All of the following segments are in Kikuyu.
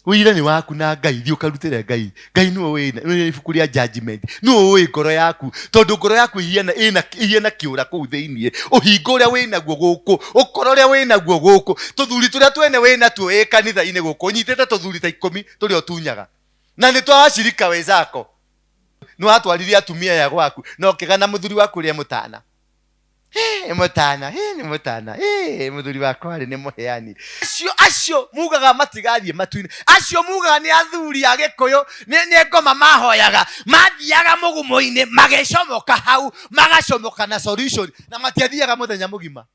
Ũira nĩ waku na Ngai, thiĩ ũkarutĩre Ngai. Ngai nĩwe ũĩ nĩwe ibuku rĩa judgment. Nĩwe ũĩ ngoro yaku, tondũ ngoro yaku ĩhiana ĩna ĩhiana kĩũra kũu thĩiniĩ. Ũhinga ũrĩa wĩnaguo gũkũ, ũkora ũrĩa wĩnaguo gũkũ, tũthuri tũrĩa twene wĩnatuo wĩ kanitha-inĩ gũkũ, ũnyitĩte tũthuri ta ikũmi tũrĩa ũtunyaga. Na nĩ twa washirika wenzako. Nĩ watwarire atumia aya gwaku, na ũkĩgana mũthuri waku ũrĩa mũtana. Hĩ, nĩ mũtana, hĩ, nĩ mũtana, hĩ, mũthuri wakwa rĩ nĩ mũheani. Acio acio mugaga matigathiĩ matu-inĩ, acio mugaga nĩ athuri a Gĩkũyũ, nĩ nĩ ngoma mahoyaga, mathiaga mũgumo-inĩ magĩcomoka hau, magacomoka na solution, na matiathiaga mũthenya mũgima,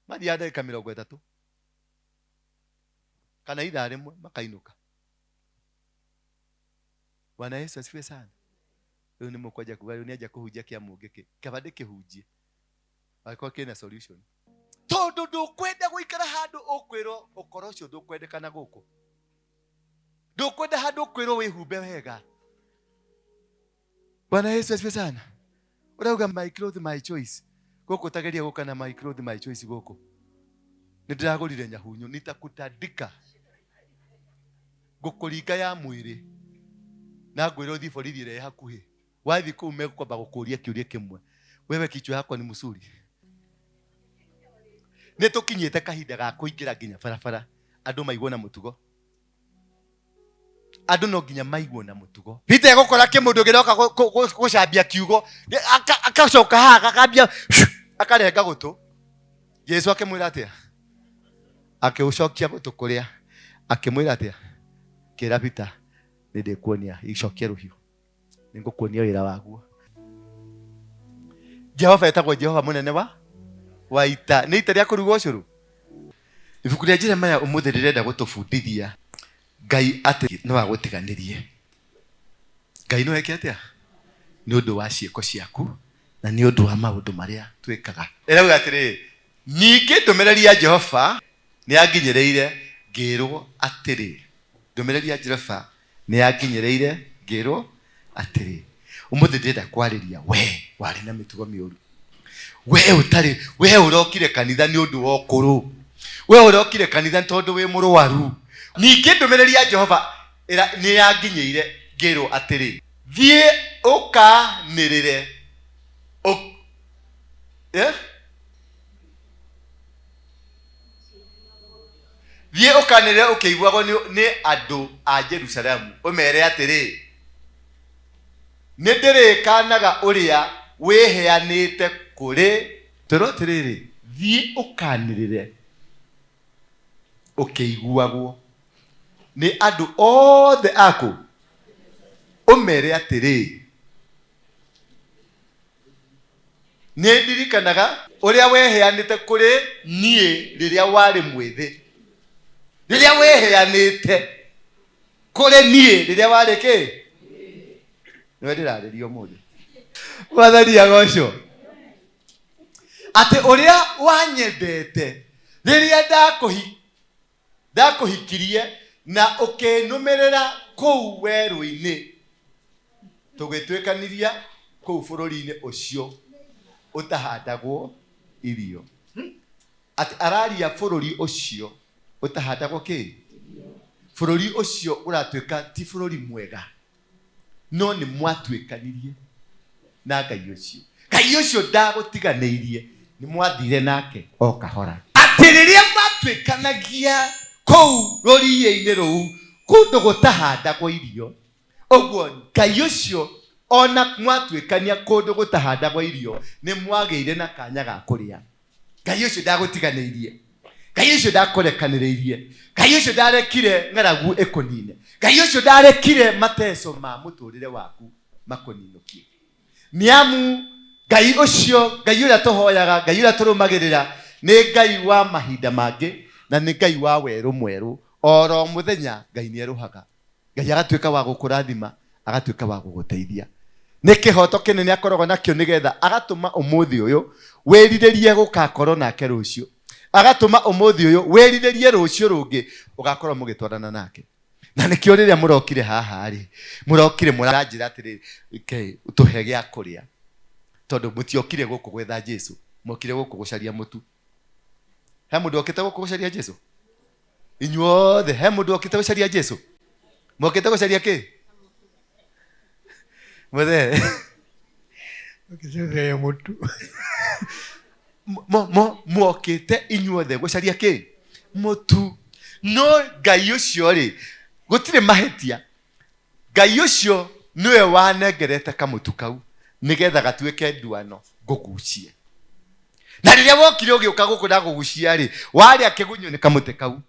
mathiaga ndagĩka 30 kana ithaa rĩmwe makainũka. Bwana Yesu asifiwe sana. Rĩu nĩ mũkwanja kuga rĩu nĩanjia kũhunjia kĩa mũngĩkĩ kaba ndĩkĩhunjie angĩkorwo kĩna solution tondũ ndũkwenda gũikara handũ ũkwĩrwo ũkoro ũcio ndũkwendekana gũkũ ndũkwenda handũ ũkwĩrwo wĩhumbe wega bwana yesu asifiwe sana ũrauga my cloth my choice gũkũ tageria gũka na my cloth my choice gũkũ nĩ ndĩragũrire nyahunyu nitakutandika ngũkũringa ya mwĩrĩ na ngwĩre ũthiĩ borithi ĩrĩa ĩ hakuhĩ wathiĩ kũu megũkwamba gũkũria kĩũria kĩmwe wewe kichwa yako ni mzuri nĩ tũkinyĩte kahinda ga kũingĩra nginya barabara andũ maigwo na mũtugo andũ no nginya maigwo na mũtugo Peter egũkora kĩmũndũ kĩroka gũcambia kiugo akacoka haha gakambia akarenga gũtũ Jesu akĩmwĩra atĩa akĩũcokia gũtũ kũrĩa akĩmwĩra atĩa kĩra Peter nĩ ndĩkuonia icokie rũhiũ nĩ ngũkuonia wĩra waguo Jehova etagwo Jehova mũnene wa ita nĩ ita rĩa kũruga ũcũrũ ibuku rĩa Jeremaya ũmũthĩ rĩrenda gũtũbundithia Ngai atĩ no agũtiganĩrie Ngai no eke atĩa nĩ ũndũ wa ciĩko ciaku na nĩ ũndũ wa maũndũ marĩa twĩkaga ĩrauga atĩrĩrĩ ningĩ ndũmĩrĩri ya Jehova nĩ yanginyĩrĩire ngĩrwo atĩrĩ ndũmĩrĩri ya Jehova nĩ yanginyĩrĩire ngĩrwo atĩrĩ ũmũthĩ ndĩrenda kwarĩria we warĩ na mĩtugo mĩũru we ũtarĩ we ũrokire kanitha nĩ ũndũ wa ũkũrũ we ũrokire kanitha nĩ tondũ wĩ mũrwaru ningĩ ndũmĩrĩri ya Jehova nĩ yanginyĩire ngĩrwo atĩrĩ thiĩ ũkanĩrĩre eh? Thiĩ ũkanĩrĩre ũkĩiguagwo nĩ andũ a Jerusalemu, ũmeere atĩrĩ, 'Nĩ ndĩrĩkaanaga ũrĩa wĩheanĩte kũrĩ. Twerwo atĩrĩrĩ, thiĩ ũkanĩrĩre ũkĩiguagwo nĩ andũ othe a kũ? Ũmeere atĩrĩ, Nĩ ndirikanaga ũrĩa weheanĩte kũrĩ niĩ rĩrĩa warĩ mwĩthĩ, rĩrĩa weheanĩte kũrĩ niĩ rĩrĩa warĩ kĩ? Nĩwe ndĩrarĩria ũmũthĩ. Mwathani agocwo. Atĩ ũrĩa wanyendete rĩrĩa ndakũhikirie na ũkĩnũmĩrĩra kũu werũ-inĩ, tũgĩtuĩkanĩria kũu bũrũri-inĩ ũcio ũtahandagwo irio. Atĩ araria bũrũri ũcio ũtahandagwo kĩ? Bũrũri ũcio ũratuĩka ti bũrũri mwega. No nĩ mwatuĩkanirie na Ngai ũcio. Ngai ũcio ndagũtiganĩirie, nĩ mwathire nake o kahora. Atĩ rĩrĩa mwatuĩkanagia kũu rũriĩ-inĩ rũu, kũndũ gũtahandagwo irio, ũguo Ngai ũcio ona mwatuĩkania kũndũ gũtahandagwo irio, nĩ mwagĩire na kanya ga kũrĩa. Ngai ũcio ndagũtiganĩirie. Ngai ũcio ndakũrekanĩrĩirie. Ngai ũcio ndarekire ng'aragu ĩkũnine. Ngai ũcio ndarekire mateco ma mũtũrĩre waku makũninũkie. Nĩ amu Ngai ũcio, Ngai ũrĩa tũhoyaga, Ngai ũrĩa tũrũmagĩrĩra nĩ Ngai wa mahinda mangĩ na nĩ Ngai wa werũ mwerũ. Oro mũthenya Ngai nĩ erũhaga. Ngai agatuĩka wa gũkũrathima, agatuĩka wa gũgũteithia. Nĩ kĩhoto kĩnene akoragwo nakĩo nĩgetha agatũma ũmũthĩ ũyũ wĩrirĩrie gũkakorwo nake rũciũ. Agatũma ũmũthĩ ũyũ wĩrirĩrie rũciũ rũngĩ ũgakorwo mũgĩtwarana nake. Na nĩkĩo rĩrĩa mũrokire haha rĩ, mũrokire mũranjĩra atĩrĩrĩ, ke tũhe gĩa kũrĩa. Tondũ mũtiokire gũkũ gwetha Jesu, mwokire gũkũ gũcaria mũtu. He mũndũ okĩte gũkũ gũcaria Jesu? Inyuothe he mũndũ okĩte gũcaria Jesu? Mokĩte gũcaria kĩ? Mũthee. Ũkĩcaria mũtu. Mokĩte inyuothe gũcaria kĩ? Mũtu. No Ngai ũcio rĩ, gũtirĩ mahĩtia. Ngai ũcio nĩwe wanengerete kamũtu kau nĩgetha gatuĩke nduano ngũgucie. Na rĩrĩa wokire ũgĩũka gũkũ ndagũgucia rĩ, warĩa kĩgunyũ nĩ kamũtĩ kau.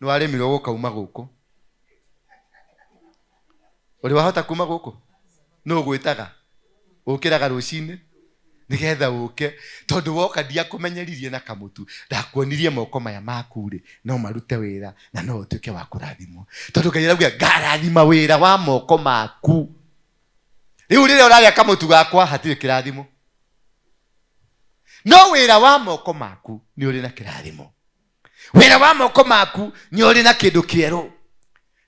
Nĩ waremirwo gũkauma gũkũ. Ũrĩ wahota kuma gũkũ? Nũ ũgwĩtaga? Ũkĩraga rũcinĩ nĩgetha ũke, tondũ woka ndiakũmenyeririe na kamũtu, ndakuonirie moko maya maku rĩ, no marute wĩra na no ũtuĩke wa kũrathimwo. Tondũ Ngai arauga ngarathima wĩra wa moko maku. Rĩu rĩrĩa ũrarĩa kamũtu gakwa hatirĩ kĩrathimo, no wĩra wa moko maku nĩ ũrĩ na kĩrathimo. Wĩra wa moko maku nĩ ũrĩ na kĩndũ kĩerũ.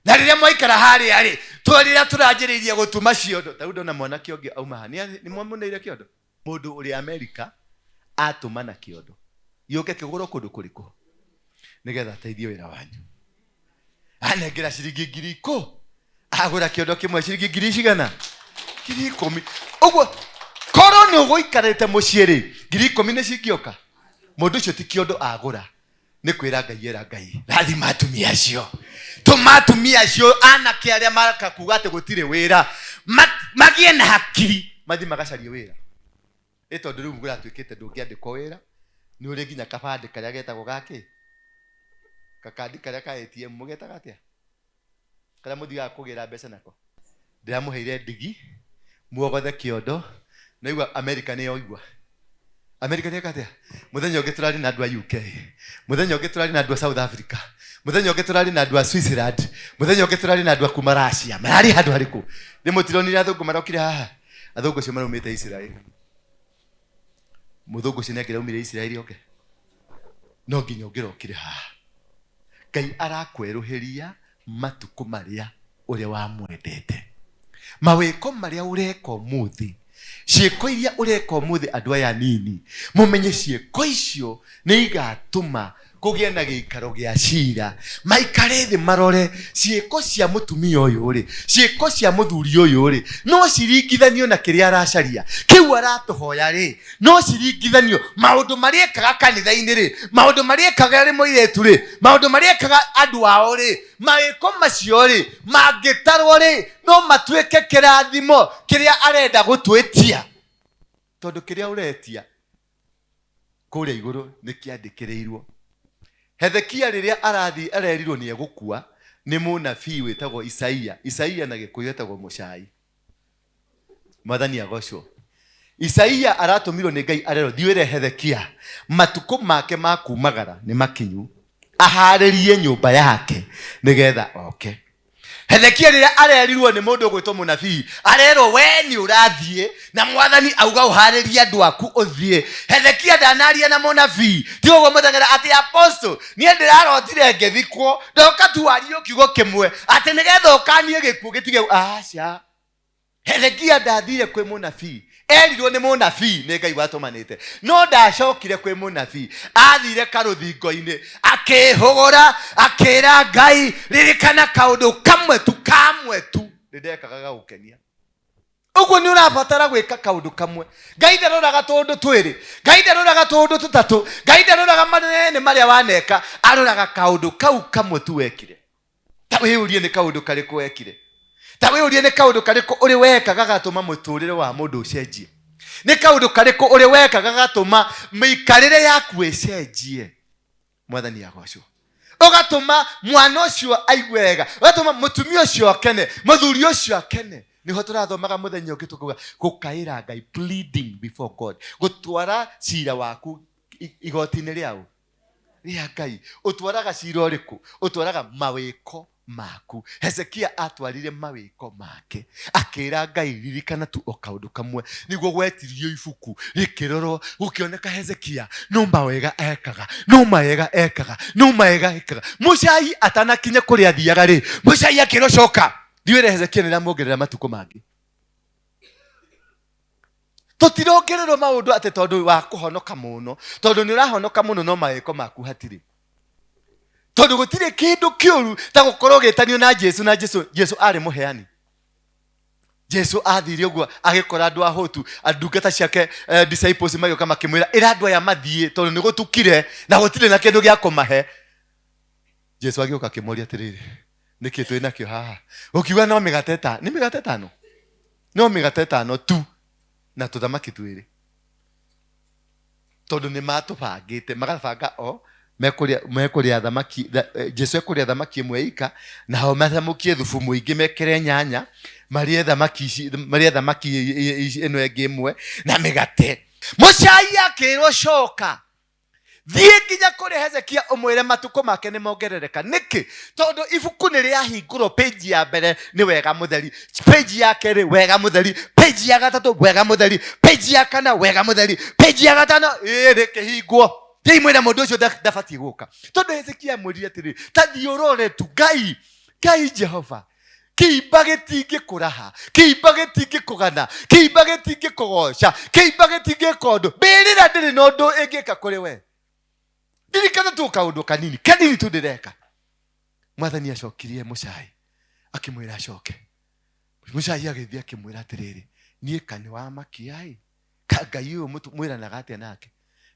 Na rĩrĩa mwaikara harĩa rĩ, rĩrĩa tũranjĩrĩirie gũtuma ciondo, ta rĩu ndona mwanake ũngĩ auma haha, nĩ mwamũneire kĩondo? Mũndũ ũrĩ Amerika atũma na kĩondo gĩũke kĩgũrwo kũndũ kũrĩkũ nĩgetha ateithie wĩra wanyu. Anengera ciringi ngiri ikũ, agũra kĩondo kĩmwe ciringi ngiri cigana? 10,000. Ũguo korwo nĩ ũgũikarĩte mũciĩ rĩ, 10,000 nĩ cingĩoka. Mũndũ ũcio ti kĩondo agũra, nĩ kwĩra Ngai era Ngai rathima atumia acio, tũma atumia acio anake arĩa makakuga atĩ gũtirĩ wĩra magĩe na hakiri mathiĩ magacarie wĩra. Ĩ tondũ rĩu kũratuĩkĩte ndũngĩandĩkwo wĩra, nĩ ũrĩ nginya kabandĩ karĩa getagwo gakĩ, gakandi karĩa ka ATM mũgetaga atĩa? Karĩa mũthiaga kũgĩra mbeca nako. Ndĩramũheire ndigi muogothe kĩondo, naigua America nĩ yoigua. America nĩ ĩka atĩa? Mũthenya ũngĩ tũrarĩ na andũ a UK, mũthenya ũngĩ tũrarĩ na andũ a South Africa, mũthenya ũngĩ tũrarĩ na andũ a Switzerland, mũthenya ũngĩ tũrarĩ na andũ a kuma Russia. Mararĩ handũ harĩkũ? Nĩ mũtironire athũngũ marokire haha? Athũngũ acio maraumĩte Israel. Mũthũngũ ũcio nĩ angĩraumire Israel oke? No nginya ũngĩrokire haha. Ngai arakwerũhĩria matukũ marĩa ũrĩa wamwendete. Mawĩko marĩa ũreka ũmũthĩ, ciĩko iria ũreka ũmũthĩ andũ aya anini, mũmenye ciĩko icio nĩ igatũma kũgĩe na gĩikaro gĩa cira. Maikare thĩ marore ciĩko cia mũtumia ũyũ rĩ, ciĩko cia mũthuri ũyũ rĩ, no ciringithanio na kĩrĩa aracaria, kĩu aratũhoya rĩ, no ciringithanio maũndũ marĩa ekaga kanitha-inĩ rĩ, maũndũ marĩa ekaga rĩ mũirĩtu rĩ, maũndũ marĩa ekaga andũ ao rĩ, mawĩko macio rĩ, mangĩtarwo rĩ, no matuĩke kĩrathimo kĩrĩa arenda gũtwĩtia. Tondũ kĩrĩa ũretia kũrĩa igũrũ nĩ kĩandĩkĩrĩirwo. Hezekia rĩrĩa arathiĩ arerirwo nĩ egũkua nĩ mũnabii wĩtagwo Isaia. Isaia na Gĩkũyũ etagwo mũcai. Mwathani agocwo. Isaia aratũmirwo nĩ Ngai arerwo thiĩ wĩre Hezekia matukũ make ma kumagara nĩ makinyu, aharĩrie nyũmba yake nĩgetha oke. Hezekia rĩrĩa arerirwo nĩ mũndũ ũgwĩtwo mũnabii, arerwo we nĩ ũrathiĩ na mwathani auga ũharĩrie andũ aku ũthiĩ. Hezekia ndanaria na mũnabii, ti ũguo mũthengera atĩ apostle, niĩ ndĩrarotire ngĩthikwo, ndoka tu wario kiugo kĩmwe atĩ nĩgetha ũkanie gĩkuũ gĩtige. Aca. Hezekia ndathire kwĩ mũnabii, erirwo nĩ mũnabii nĩ Ngai watũmanĩte, no ndacokire kwĩ mũnabii, athire karũthingo-inĩ akĩhũgũra akĩra Ngai, ririkana kaũndũ kamwe tu, kamwe tu nĩndekaga gagũkenia. Ũguo nĩ ũrabatara gwĩka kaũndũ kamwe. Ngai ndaroraga tũũndũ twĩrĩ, Ngai ndaroraga tũũndũ tũtatũ, Ngai ndaroraga manene marĩa waneka, aroraga kaũndũ kau kamwe tu wekire. Ta wĩyũrie nĩ kaũndũ karĩkũ wekire. Ta wĩyũrie nĩ kaũndũ karĩkũ ũrĩ weka gagatũma mũtũrĩre wa mũndũ ũcenjie. Nĩ kaũndũ karĩkũ ũrĩ weka gagatũma mĩikarĩre yaku ĩcenjie. Mwathani agocwo. Ũgatũma mwana ũcio aigue wega, ũgatũma mũtumia ũcio akene, mũthuri ũcio akene. Nĩho tũrathomaga mũthenya ũngĩ tũkauga gũkaĩra Ngai, pleading before God, gũtwara cira waku igoti-inĩ rĩa ũ? Rĩa Ngai. Ũtwaraga cira ũrĩkũ? Ũtwaraga mawĩko maku. Hezekia atwarire mawĩko make, akĩra Ngai ririkana tu o kaũndũ kamwe. Nĩguo gwetirio ibuku rĩkĩrorwo, gũkĩoneka Hezekia no mawega ekaga, no mawega ekaga, no mawega ekaga. Mũcai atanakinya kũrĩa athiaga rĩ, mũcai akĩrwo coka, thiĩ wĩre Hezekia nĩndamwongerera matukũ mangĩ. Tũtirongererwo maũndũ atĩ tondũ wa kũhonoka mũno, tondũ nĩ ũrahonoka mũno no mawĩko maku hatirĩ. Tondũ gũtirĩ kĩndũ kĩũru ta gũkorwo ũgĩtanio na Jesu, na Jesu, Jesu arĩ mũheani. Jesu athire ũguo agĩkora andũ ahũtu, ndungata ciake disciples magĩũka makĩmwĩra, ĩra andũ aya mathiĩ tondũ nĩ gũtukire na gũtirĩ na kĩndũ gĩa kũmahe. Jesu agĩũka akĩmoria atĩrĩrĩ, nĩkĩ twĩ nakĩo haha? Ũkiuga no mĩgate ĩtano, nĩ mĩgate ĩtano? No mĩgate ĩtano tu na tũthamaki twĩrĩ. Tondũ nĩ matũbangĩte, magabanga o mekũrĩa, mekũrĩa thamaki, Jesu ekũrĩa thamaki ĩmwe ika, nao mathamũkie thubu mũingĩ mekĩre nyanya, marĩe thamaki ici, marĩe thamaki ĩno ĩngĩ ĩmwe na mĩgate. Mũcai akĩrwo coka, thiĩ nginya kũrĩ Hezekia ũmwĩre matukũ make nĩ mongerereka. Nĩkĩ? Tondũ ibuku nĩ rĩahingũrwo, page ya mbere nĩ wega mũtheri, page ya kerĩ wega mũtheri, page ya gatatũ wega mũtheri, page ya kana wega mũtheri, page ya gatano ĩĩ rĩkĩhingwo. Thiĩi mwĩre mũndũ ũcio ndabatiĩ gũka. Tondũ Hezekia amwĩrire atĩrĩ, ta thiĩ ũrore tu, Ngai, Ngai Jehova, kĩimba gĩtingĩkũraha, kĩimba gĩtingĩkũgana, kĩimba gĩtingĩkũgoca, kĩimba gĩtingĩka ũndũ, mbĩrĩra ndĩrĩ na ũndũ ĩngĩka kũrĩ we. Ndirikana tu kaũndũ kanini kanini tu ndĩreka. Mwathani acokirie mũcai akĩmwĩra acoke. Mũcai agĩthiĩ akĩmwĩra atĩrĩrĩ, niĩ ka nĩ wamakia-ĩ, ka Ngai ũyũ mwĩranaga atĩa nake?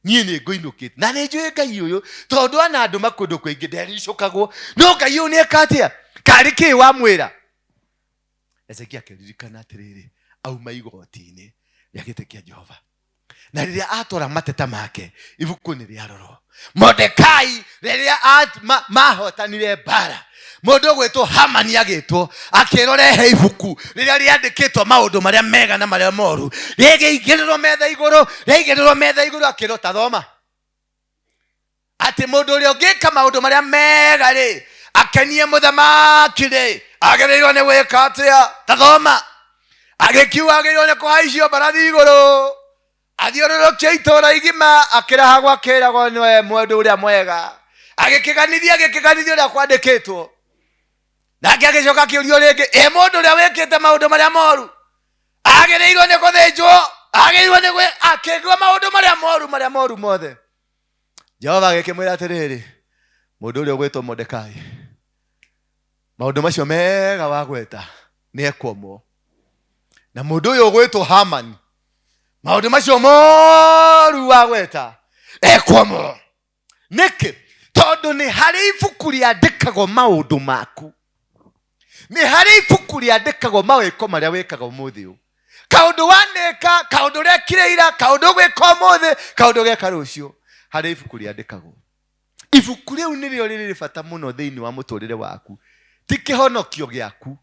Niĩ nĩ ngũinũkĩte na nĩ njũĩ Ngai ũyũ, tondũ anandũma kũndũ kũingĩ ndericũkagwo, no Ngai ũyũ nĩ eka atĩa? Karĩ kĩĩ wamwĩra? Hezekia akĩririkana atĩrĩrĩ, auma igoti-inĩ rĩa gĩtĩ kĩa Jehova, na rĩrĩa atwara mateta make ibuku nĩ rĩarorwo. Mordekai rĩrĩa mahotanire mbara, mũndũ ũgwĩtwo Hamani agĩtwo akĩrwo rehe ibuku rĩrĩa rĩandĩkĩtwo maũndũ marĩa mega na marĩa moru, rĩgĩigĩrĩrwo metha igũrũ, rĩaigĩrĩrwo metha igũrũ akĩrwo ta thoma atĩ mũndũ ũrĩa ũngĩka maũndũ marĩa mega rĩ akenie mũthamaki rĩ agĩrĩirwo nĩ gwĩka atĩa? Ta thoma. Agĩkiuga agĩrĩirwo nĩ kũhaicio mbarathi igũrũ athiũrũrũkie itũũra igima akĩrahagwo akĩragwo nĩwe mũndũ ũrĩa mwega. Agĩkĩganithia, agĩkĩganithia ũrĩa kwandĩkĩtwo. Nake agĩcoka akĩũrio rĩngĩ, ĩ mũndũ ũrĩa wĩkĩte maũndũ marĩa moru agĩrĩirwo nĩ gũthĩnjwo, agĩrĩirwo nĩ gwĩ-, akĩigua maũndũ marĩa moru, marĩa moru mothe. Jehova agĩkĩmwĩra atĩrĩrĩ, mũndũ ũrĩa ũgwĩtwo Mordekai, maũndũ macio mega wagweta nĩ ekwomwo, na mũndũ ũyũ ũgwĩtwo Hamani, maũndũ macio moru wagweta ekwomwo. Nĩkĩ? Tondũ nĩ harĩ ibuku rĩandĩkagwo maũndũ maku, nĩ harĩ ibuku rĩandĩkagwo mawĩko marĩa wĩkaga ũmũthĩ ũyũ, kaũndũ wanĩka, kaũndũ ũrekire ira, kaũndũ ũgwĩka ũmũthĩ, kaũndũ ũgeka rũciũ, harĩ ibuku rĩandĩkagwo. Ibuku rĩu nĩrĩo rĩrĩ bata mũno thĩinĩ wa mũtũrĩre waku, ti kĩhonokio gĩaku,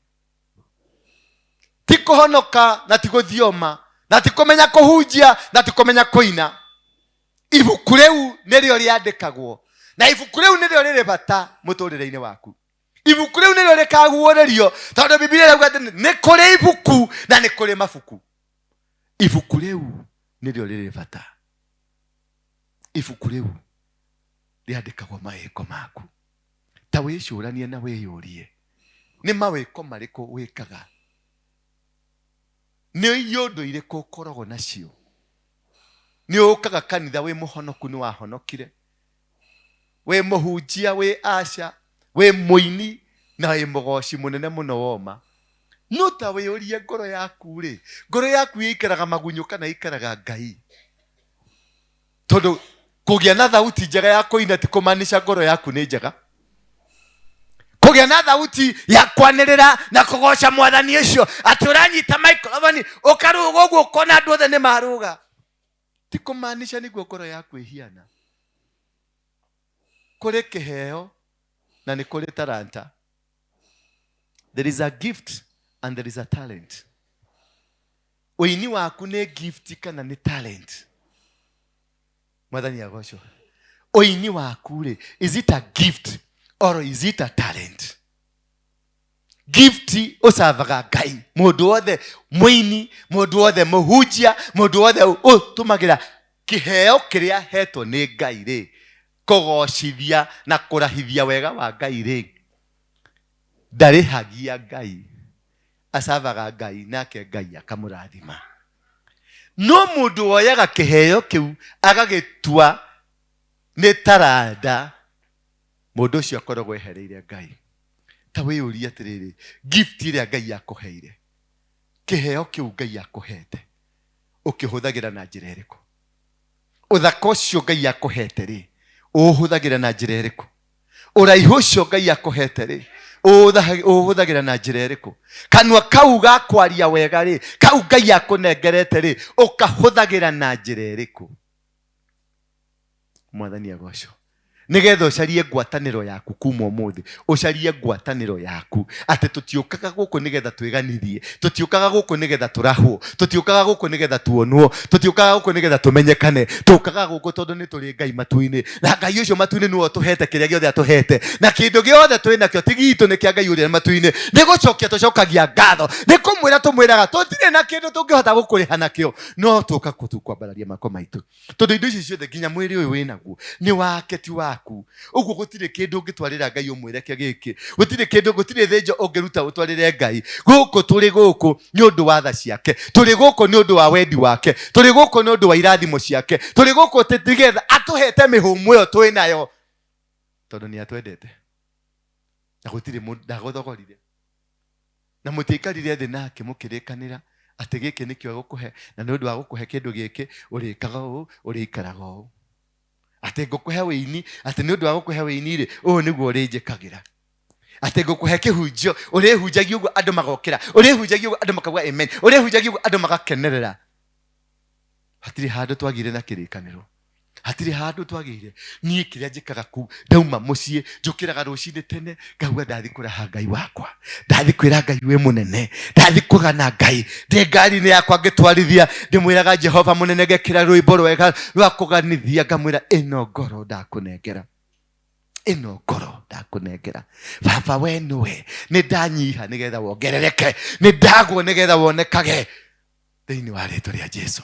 ti kũhonoka na ti gũthioma na ti kũmenya kũhunjia na ti kũmenya kũina. Ibuku rĩu nĩrĩo rĩandĩkagwo, na ibuku rĩu nĩrĩo rĩrĩ bata mũtũrĩre-inĩ waku. Ibuku rĩu nĩrĩo rĩkaguũrĩrio, tondũ Bibilia ĩrauga atĩ nĩ kũrĩ ibuku na nĩ kũrĩ mabuku. Ibuku rĩu nĩrĩo rĩrĩ bata. Ibuku rĩu rĩandĩkagwo mawĩko maku. Ta wĩcũranie na wĩyũrie, nĩ mawĩko marĩkũ wĩkaga? Nĩ iũndũ irĩkũ ũkoragwo nacio? Nĩ ũkaga kanitha wĩ mũhonoku, nĩ wahonokire, wĩ mũhunjia, wĩ aca, wĩ mũini na wĩ mũgoci mũnene mũno woma. No ta wĩyũrie ngoro yaku rĩ, ngoro yaku ĩikaraga magunyũ kana ĩikaraga Ngai? Tondũ kũgĩa na thauti njega ya kũina ti kũmaanisha ngoro yaku nĩ njega. Kũgĩa na thauti ya kwanĩrĩra na kũgoca mwathani ũcio, atĩ ũranyita microphone ũkarũga ũguo ũkona andũ othe nĩ marũga, ti kũmaanisha nĩguo ngoro yaku ĩhiana. Kũrĩ kĩheo na nĩ kũrĩ taranta. There is a gift and there is a talent. Ũini waku nĩ gift kana nĩ talent? Mwathani agocwo. Ũini waku rĩ, is it a gift or is it a talent? Gift ũcavaga Ngai. Mũndũ wothe mũini, mũndũ wothe mũhunjia, mũndũ wothe ũtũmagĩra kĩheo kĩrĩa ahetwo nĩ Ngai rĩ, kũgocithia na kũrahithia wega wa Ngai rĩ, ndarĩhagia Ngai, acavaga Ngai nake Ngai akamũrathima. No mũndũ woyaga kĩheo kĩu agagĩtua nĩ taranda, Mũndũ ũcio akoragwo ehereire Ngai. Ta wĩyũrie atĩrĩrĩ, gift ĩrĩa Ngai akũheire, kĩheo kĩu Ngai akũhete, ũkĩhũthagĩra na njĩra ĩrĩkũ? Ũthaka ũcio Ngai akũhete rĩ, ũũhũthagĩra na njĩra ĩrĩkũ? Ũraihu ũcio Ngai akũhete rĩ, ũũhũthagĩra na njĩra ĩrĩkũ? Kanua kau ga kwaria wega rĩ, kau Ngai akũnengerete rĩ, ũkahũthagĩra na njĩra ĩrĩkũ? Mwathani agocwo. Nĩgetha ũcarie ngwatanĩro yaku kuma ũmũthĩ, ũcarie ngwatanĩro yaku atĩ tũtiũkaga gũkũ nĩgetha twĩganithie, tũtiũkaga gũkũ nĩgetha tũrahwo, tũtiũkaga gũkũ nĩgetha tuonwo, tũtiũkaga gũkũ nĩgetha tũmenyekane. Tũkaga gũkũ tondũ nĩ tũrĩ Ngai matu-inĩ, na Ngai ũcio matu-inĩ nĩwe ũtũhete kĩrĩa gĩothe atũhete, na kĩndũ gĩothe twĩ nakĩo ti gitũ, nĩ kĩa Ngai ũrĩa matu-inĩ. Nĩ gũcokia tũcokagia ngatho, nĩ kũmwĩra tũmwĩraga tũtirĩ na kĩndũ tũngĩhota gũkũrĩha nakĩo, no tũka kwambararia moko maitũ. Tondũ indo ici ciothe nginya mwĩrĩ ũyũ wĩnaguo nĩ wake, ti waku. Ũguo gũtirĩ kĩndũ ũngĩtwarĩra Ngai ũmwĩre ke gĩkĩ, gũtirĩ kĩndũ, gũtirĩ thĩnjo ũngĩruta ũtwarĩre Ngai. Gũkũ tũrĩ gũkũ nĩ ũndũ wa tha ciake, tũrĩ gũkũ nĩ ũndũ wa wendi wake, tũrĩ gũkũ nĩ ũndũ wa irathimo ciake, tũrĩ gũkũ nĩgetha atũhete mĩhũmũ ĩyo twĩ nayo, tondũ nĩ atwendete na gũtirĩ mũndũ ndagũthogorire. Na mũtiaikarire thĩ nake mũkĩrĩkanĩra atĩ gĩkĩ nĩkĩo egũkũhe, na nĩ ũndũ wa gũkũhe kĩndũ gĩkĩ ũrĩkaga ũũ, ũrĩikaraga ũũ. Atĩ ngũkũhe wĩini, atĩ nĩ ũndũ wa gũkũhe wĩini-rĩ, ũũ nĩguo ũrĩnjĩkagĩra. Atĩ ngũkũhe kĩhunjio, ũrĩhunjagia ũguo andũ magokĩra, ũrĩhunjagia ũguo andũ makauga amen, ũrĩhunjagia ũguo andũ magakenerera. Hatirĩ handũ twagĩire na kĩrĩkanĩro, hatirĩ handũ twagĩire. Niĩ kĩrĩa njĩkaga kuu, ndauma mũciĩ njũkĩraga rũcinĩ tene, ngauga ndathi kũraha Ngai wakwa, ndathi kwĩra Ngai wĩ mũnene, ndathi kũgana Ngai. Ndĩ ngari-inĩ yakwa ngĩtwarithia, ndĩmwĩraga Jehova mũnene, ngekĩra rwĩmbo rwega rwa kũganithia, ngamwĩra ĩno ngoro ndakũnengera, ĩno ngoro ndakũnengera baba, we nĩwe. Nĩ ndanyiha nĩgetha wongerereke, nĩ ndagwo nĩgetha wonekage thĩinĩ wa rĩtwa rĩa Jesu.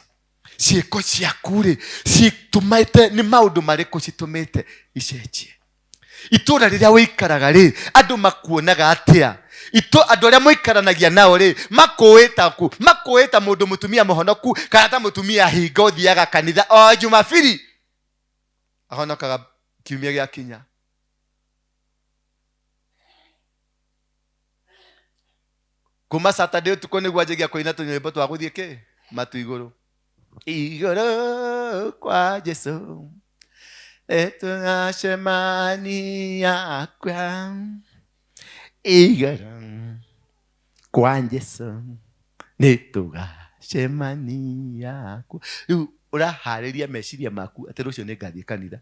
Ciĩko ciaku rĩ, citũmĩte nĩ maũndũ marĩkũ citũmĩte icenjie? Itũũra rĩrĩa ũikaraga rĩ, andũ makuonaga atĩa? Andũ arĩa mũikaranagia nao rĩ, makũĩ ta kũ? Makũĩ ta mũndũ mũtumia mũhonoku, kana ta mũtumia hinga ũthiaga kanitha o Jumapili, ahonokaga kiumia gĩakinya? Kuma Saturday ũtukũ nĩguo anjagia kũina tũnyĩmbo twa gũthiĩ kĩ matu igũrũ. Igũrũ kwa Jesu nĩtũgacemania kwa igũrũ kwa Jesu nĩtũgacemania kwa. Rĩu ũraharĩria meciria maku atĩ rũciũ nĩngathiĩ kanitha.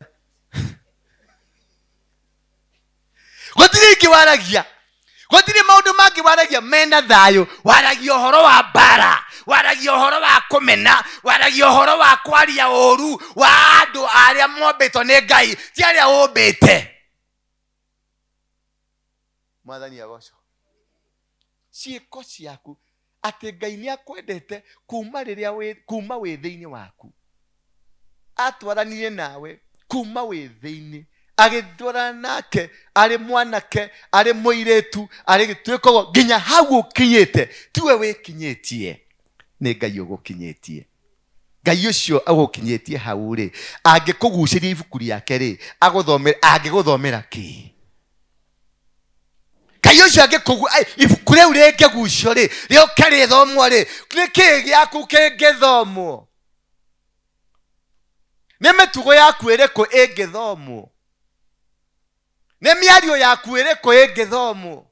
Gũtirĩ ingĩ waragia, gũtirĩ maũndũ mangĩ waragia mena thayũ. Waragia ũhoro wa mbara, waragia ũhoro wa kũmena, waragia ũhoro wa kwaria ũru wa andũ arĩa mombĩtwo nĩ Ngai, ti arĩa ũmbĩte. Mwathani agocwo. Ciĩko ciaku atĩ Ngai nĩ akwendete kuma rĩrĩa wĩ, kuma wĩ thĩinĩ waku. Atwaranire nawe kuma wĩ thĩinĩ, agĩtwarana nake arĩ mwanake, arĩ mũirĩtu, arĩ gĩtuĩka ũguo nginya hau ũkinyĩte. Tiwe wĩkinyĩtie, nĩ Ngai ũgũkinyĩtie. Ngai ũcio agũkinyĩtie hau rĩ, angĩkũgucĩria ibuku rĩake rĩ, agũthomere, angĩgũthomera kĩ? Ngai ũcio angĩkũgu, ai, ibuku rĩu rĩngĩgucio rĩ, rĩũke rĩthomwo rĩ, nĩ kĩĩ gĩaku kĩngĩthomwo? Nĩ mĩtugo yaku ĩrĩkũ ĩngĩthomwo? Nĩ mĩario yaku ĩrĩkũ ĩngĩthomwo?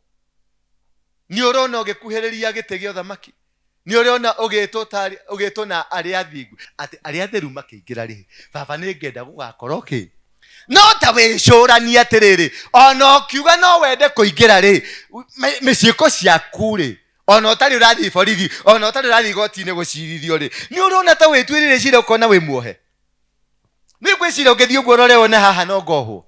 Nĩ ũrona ũgĩkuhĩrĩria gĩtĩ gĩa ũthamaki? Nĩ ũrona ũgĩtwo tarĩ, ũgĩtwo na arĩa athingu, atĩ arĩa atheru makĩingĩra rĩ, baba nĩ ngenda gũgakorwo kĩ? No ta wĩcũranie atĩrĩrĩ, ona ũkiuga no wende kũingĩra rĩ, mĩciĩko ciaku rĩ, ona ũtarĩ ũrathiĩ borithi, ona ũtarĩ ũrathiĩ igoti-inĩ gũcirithio rĩ, nĩ ũrona ta wĩtuĩrĩire cira ũkona wĩ muohe? Nĩ ngwĩciria ũngĩthiĩ ũguo ũrore wone haha no ngohwo.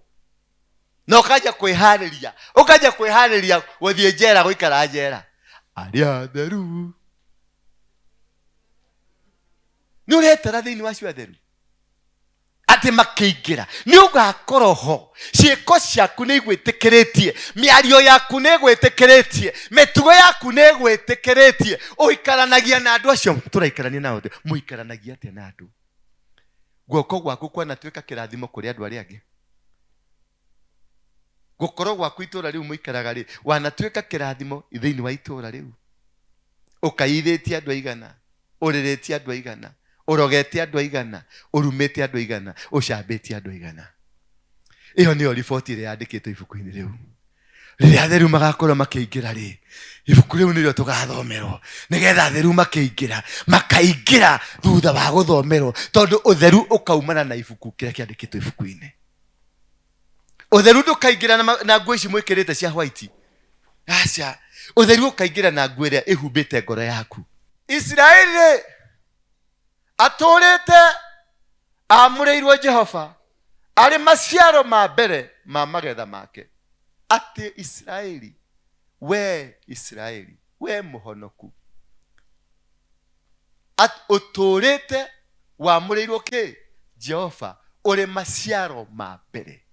Na ũkanjia kwĩharĩria, ũkanjia kwĩharĩria gũthiĩ njera, gũikara njera. Arĩa atheru. Nĩ ũretara thĩinĩ wa acio atheru atĩ makĩingĩra nĩ ũgakorwo ho. Ciĩko ciaku nĩ igwĩtĩkĩrĩtie, mĩario yaku nĩ ĩgwĩtĩkĩrĩtie, mĩtugo yaku nĩ ĩgwĩtĩkĩrĩtie. Ũikaranagia na andũ acio tũraikarania nao, mũikaranagia atĩa na andũ? Guoko gwaku kwanatuĩka kĩrathimo kũrĩ andũ arĩa angĩ. Gũkorwo gwaku itũra rĩu mũikaraga rĩ, wanatuĩka kĩrathimo thĩinĩ wa itũra rĩu? Ũkaiyithĩtie andũ aigana, ũrĩrĩtie andũ aigana, ũrogete andũ aigana, ũrumĩte andũ aigana, ũcambĩtie andũ aigana. Ĩyo nĩyo riboti ĩrĩa yandĩkĩtwo ibuku-inĩ rĩu. Rĩrĩa atheru magakorwo makĩingĩra rĩ, ibuku rĩu nĩrĩo tũgathomerwo, nĩgetha atheru makĩingĩra, makaingĩra thutha wa gũthomerwo, tondũ ũtheru ũkaumana na ibuku kĩrĩa kĩandĩkĩtwo ibuku-inĩ. Ũtheru ndũkaingĩra na nguo ici mwĩkĩrĩte cia white. Aca, ũtheru ũkaingĩra na nguo ĩrĩa ĩhumbĩte ngoro yaku. Isiraeli rĩ, atũũrĩte aamũrĩirwo Jehova arĩ maciaro ma mbere ma magetha make. Atĩ Isiraeli, wee Isiraeli, wee mũhonoku, ũtũũrĩte wamũrĩirwo kĩ? Jehova, ũrĩ maciaro ma mbere.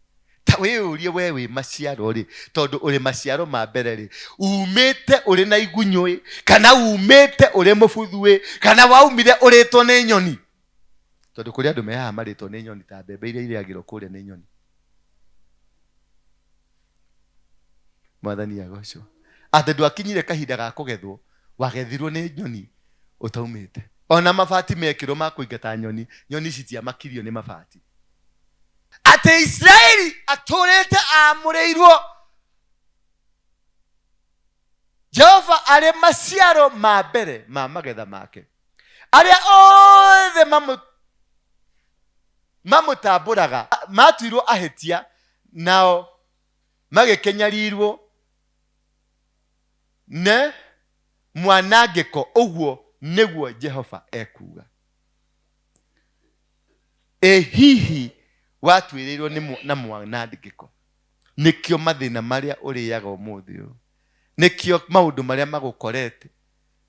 Ta wĩyũrie we wĩ maciaro rĩ, tondũ ũrĩ maciaro ma mbere rĩ, umĩte ũrĩ na igunyũ ĩ, kana umĩte ũrĩ mũbuthu ĩ, kana waumire ũrĩtwo nĩ nyoni? Tondũ kũrĩ andũ me haha marĩtwo nĩ nyoni ta mbembe iria irĩagĩrwo kũrĩa nĩ nyoni. Mwathani agocwo. Atĩ ndwakinyire kahinda ga kũgethwo, wagethirwo nĩ nyoni ũtaumĩte. Ona mabati mekĩrwo ma kũingata nyoni, nyoni citiamakirio nĩ mabati. Atĩ Isiraeli atũrĩte aamũrĩirwo Jehova arĩ maciaro ma mbere ma magetha make. Arĩa othe mamũtambũraga matuirwo ahĩtia, nao magĩkĩnyarirwo nĩ mwanangĩko, ũguo nĩguo Jehova ekuuga. Ĩ hihi watuĩrĩirwo nĩ na mwanangĩko? Nĩkĩo mathĩna marĩa ũrĩaga ũmũthĩ ũyũ, nĩkĩo maũndũ marĩa magũkorete,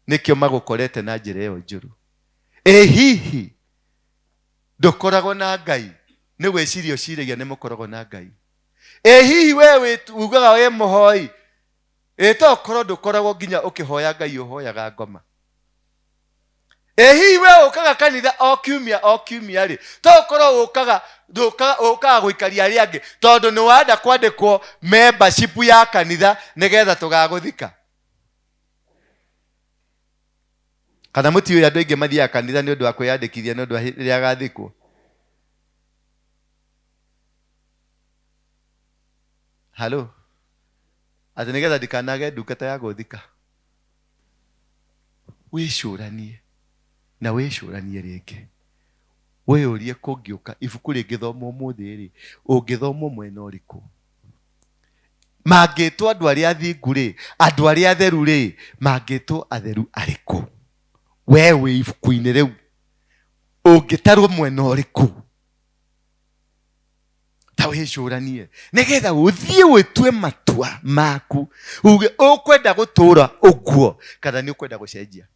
nĩkĩo magũkorete na njĩra ĩyo njũru. Ĩ hihi ndũkoragwo na Ngai? Nĩ gwĩciria ũciragia nĩ mũkoragwo na Ngai. Ĩ hihi we ugaga wĩ mũhoi? Ĩ to ũkorwo ndũkoragwo nginya ũkĩhoya Ngai, ũhoyaga ngoma. Ĩ hihi we ũkaga kanitha o kiumia o kiumia rĩ, to ũkorwo ũkaga ndũkaga ũkaga gũikaria arĩa angĩ tondũ nĩ wenda kwandĩkwo membership ya kanitha nĩgetha tũgagũthika. Kana mũtiũĩ andũ aingĩ mathiaga kanitha nĩ ũndũ wa kwĩyandĩkithia nĩ ũndũ wa rĩrĩa agathikwo. Halo, atĩ nĩgetha ndikanage ndungata ya gũthika. Wĩcũranie na wĩcũranie rĩngĩ, wĩyũrie kũngĩũka ibuku rĩngĩthomwo ũmũthĩ rĩ, ũngĩthomwo mwena ũrĩkũ? Mangĩtwo andũ arĩa athingu rĩ, andũ arĩa atheru rĩ, mangĩtwo atheru arĩkũ? We wĩ ibuku-inĩ rĩu, ũngĩtarwo mwena ũrĩkũ? Ta wĩcũranie nĩgetha ũthiĩ wĩtue matua maku, uge ũkwenda gũtũra ũguo kana nĩ ũkwenda gũcenjia,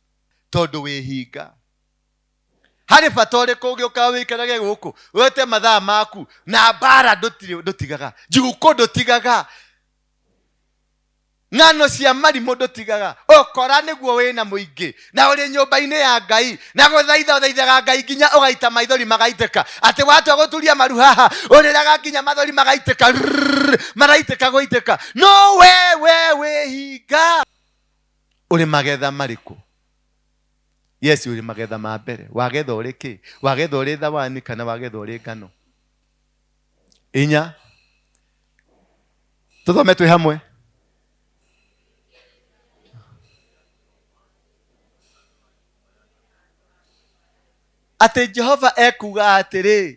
tondũ wĩhinga. Harĩ bata ũrĩkũ ũgĩũkaga wĩikarage gũkũ wete mathaa maku na mbara ndũtigaga, njukũ ndũtigaga, ng'ano cia marimũ ndũtigaga, ũkora nĩguo wĩna mũingĩ na ũrĩ nyũmba-inĩ ya Ngai na gũthaitha ũthaithaga Ngai nginya ũgaita maithori magaitĩka, atĩ watua gũturia maru haha ũrĩraga nginya mathori magaitĩka, rrrr, maraitĩka gũitĩka, no we wĩhinga. Ũrĩ magetha marĩkũ? Yes, ũrĩ magetha ma mbere. Wagetha ũrĩ kĩ? Wagetha ũrĩ thawani kana wagetha ũrĩ ngano? Inya. Tũthome twĩ hamwe. Atĩ Jehova ekuuga atĩrĩ,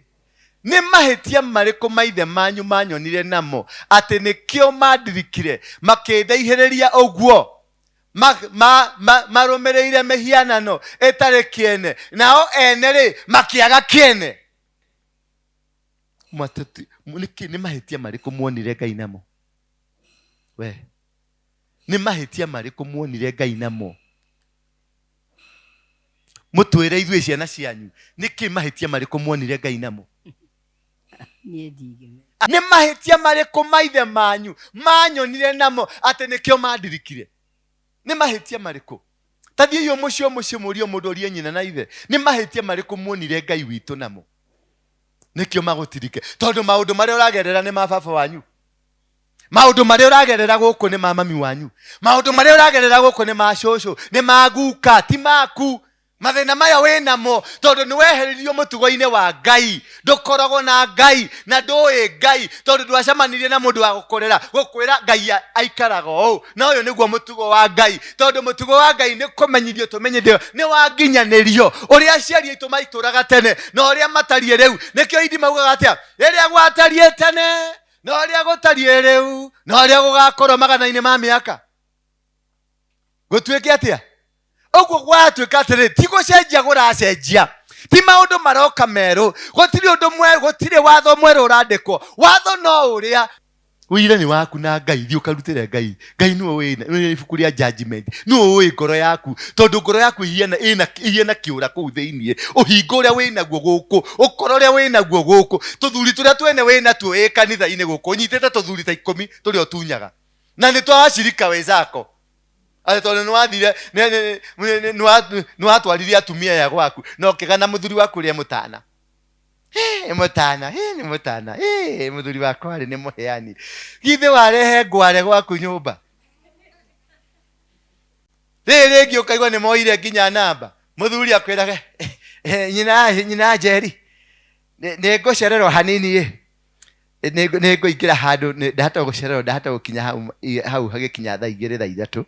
nĩ mahĩtia marĩkũ maithe manyu manyonire namo, atĩ nĩkĩo mandirikire makĩndaihĩrĩria ũguo? Marũmĩrĩire mĩhianano ĩtarĩ kĩene, nao ene rĩ makĩaga kĩene. Mwateti, nĩkĩ nĩ mahĩtia marĩkũ muonire Ngai namo? We, nĩ mahĩtia marĩkũ muonire Ngai namo? Mũtwĩre ithuĩ ciana cianyu, nĩkĩ mahĩtia marĩkũ muonire Ngai namo? Niĩ ndingĩmenya. Nĩ mahĩtia marĩkũ maithe manyu manyonire namo atĩ nĩkĩo mandirikire? Nĩ mahĩtia marĩkũ? Ta thiĩi o mũciĩ o mũciĩ mũrie mũndũ orie nyina na ithe, nĩ mahĩtia marĩkũ muonire Ngai witũ namo nĩkĩo magũtirike? Tondũ maũndũ marĩa ũragerera nĩ ma baba wanyu. Maũndũ marĩa ũragerera gũkũ nĩ ma mami wanyu, maũndũ marĩa ũragerera gũkũ nĩ ma cũcũ, nĩ ma guka, ti maku. Mathĩna maya wĩ namo tondũ nĩ weheririo mũtugo-inĩ wa Ngai. Ndũkoragwo na Ngai na ndũĩ Ngai tondũ ndwacemanirie na mũndũ wa gũkũrera gũkwĩra Ngai aikaraga ũũ, na ũyũ nĩguo mũtugo wa Ngai. Tondũ mũtugo wa Ngai nĩ kũmenyithio tũmenyithio, nĩ wanginyanĩrio ũrĩa aciari aitũ maitũraga tene na ũrĩa matariĩ rĩu. Nĩkĩo indi maugaga atĩa, rĩrĩa gwatariĩ tene na ũrĩa gũtariĩ rĩu na ũrĩa gũgakorwo magana-inĩ ma mĩaka. Gũtuĩke atĩa? Ũguo gwatuĩka atĩrĩ, ti gũcenjia gũracenjia, ti maũndũ maroka merũ, gũtirĩ ũndũ mwerũ, gũtirĩ watho mwerũ ũrandĩkwo. Watho no ũrĩa ũira nĩ waku na Ngai. Thiĩ ũkarutĩre Ngai. Ngai nĩwe wĩna ibuku rĩa judgment, nĩwe ũĩ ngoro yaku, tondũ ngoro yaku ihiana kĩũra kũu thĩiniĩ. Ũhingo ũrĩa wĩnaguo gũkũ, ũkora ũrĩa wĩnaguo gũkũ, tũthuri tũrĩa twene wĩnatuo wĩ kanitha-inĩ gũkũ, ũnyitĩte tũthuri ta 10 tũrĩa ũtunyaga, na nĩ twa washirika wenzako. Atĩ tondũ nĩwathire, nĩwatwarire atumia aya gwaku na ũkĩgana mũthuri waku ũrĩa mũtana. Nĩ mũtana, nĩ mũtana, mũthuri wakwa rĩ nĩ mũheani. Githĩ warehe ngware gwaku nyũmba? Rĩrĩ rĩngĩ ũkaigua nĩ moire nginya namba. Mũthuri akwĩraga, nyina Njeri, nĩ ngũcererwo hanini ĩ. Nĩ ngũingĩra handũ, ndahota gũcererwo, ndahota gũkinya hau hagĩkinya thaa igĩrĩ, thaa ithatũ.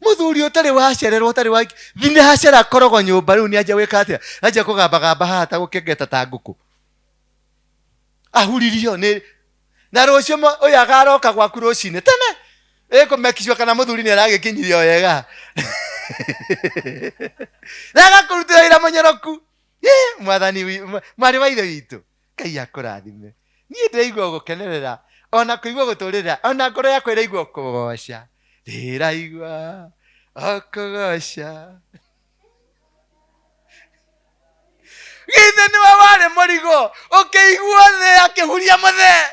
Mũthuri ũtarĩ wacererwo, ũtarĩ wa thine hacera korogo nyũmba rĩu nĩ anjia gwĩka atĩa? Anjia kũgambagamba haha ta gũkengeta ta ngũkũ. Ahuririo nĩ na rũciũ ũyũ agaroka gwaku rũcinĩ tene. Ĩkũmekicua kana mũthuri nĩ aragĩkinyirio wega. Na agakũrutĩra wĩra mũnyoroku. Mwathani mwarĩ wa ithe witũ, Ngai akũrathime. Niĩ ndĩraigua gũkenerera ona kũigua gũtũrĩra, ona ngoro yakwa ĩraigua kũgoca. Ndĩraigua o kũgoca. Githĩ nĩwe warĩ mũrigo ũkĩiguo thĩ akĩhuria mũthee.